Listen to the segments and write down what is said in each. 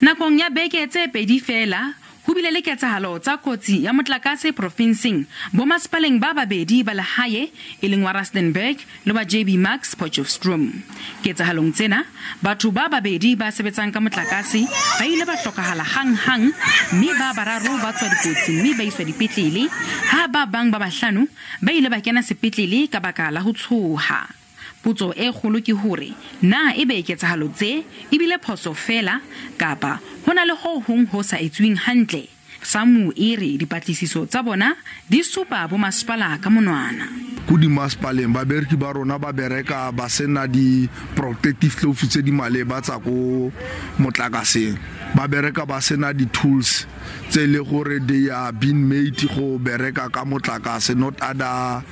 Nakong ya beke tse pedi feela, ho bile le ketsahalo tsa kotsi ya motlakase profinseng bomasepaleng ba babedi ba lehae, e leng wa Rustenburg le wa JB Marks Potchefstroom. Ketsahalong tsena, batho ba babedi ba sebetsang ka motlakase ba ile ba hlokahala hang-hang mme ba bararo ba tswa dikotsi mme ba iswa dipetlele, ha ba bang ba bahlano ba ile ba kena sepetlele ka baka la ho tshoha. Potso e kgolo ke hore na ebe ketsahalo tse e bile phoso feela kapa ho na le ho hong ho sa etsuweng hantle? SAMWU e re dipatlisiso tsa bona di supa bomasepala ka monwana. Ko dimasepaleng babereki ba rona ba bereka ba sena di-protective clothes tse di maleba tsa ko motlakaseng, ba bereka ba sena di-tools tse le gore they are being made go bereka ka motlakase, not other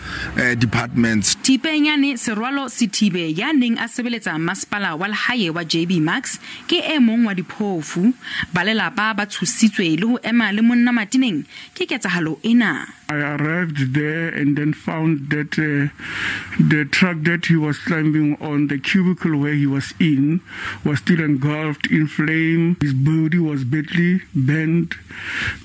departments. Thipenyane Serwalo Sithibe ya neng a sebeletsa masepala wa lehae wa JB Marks ke e mong wa diphofu. Ba lelapa ba tshositswe le ho ema le monna matineng ke ketsahalo ena. I arrived there and then found that the truck that he was climbing on, the cubicle where he was in, was still engulfed in flame. His body was badly burned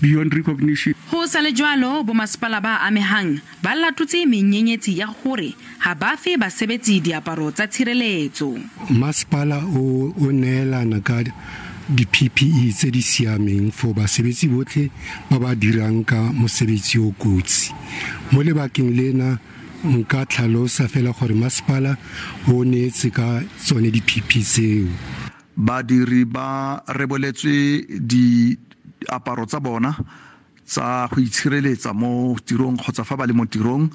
beyond recognition. Ho sa le jwalo, bomasepala ba amehang ba latotse menyenyetsi ya hore ha ba fe basebetsi diaparo tsa tshireletso. Masepala o neelana ka di-PPE tse di siameng for basebetsi botlhe ba ba dirang ka mosebetsi o kotsi. Mo lebakeng lena nka tlhalosa fela gore masepala o neetse ka tsone di-PPE tseo. Badiri ba reboletswe diaparo tsa bona tsa go itshireletsa mo tirong kgotsa fa ba le mo tirong,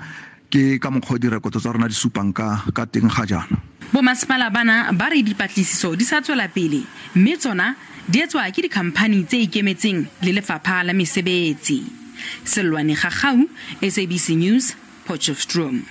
ke ka mokgwa o direkoto tsa rona di supang ka teng ga jaana. Bomasepala bana ba re dipatlisiso di sa tswela pele mme tsona di etswa ke dikhamphani tse ikemetseng le lefapha la mesebetsi. Selwane Gagau, SABC News, Potchefstroom.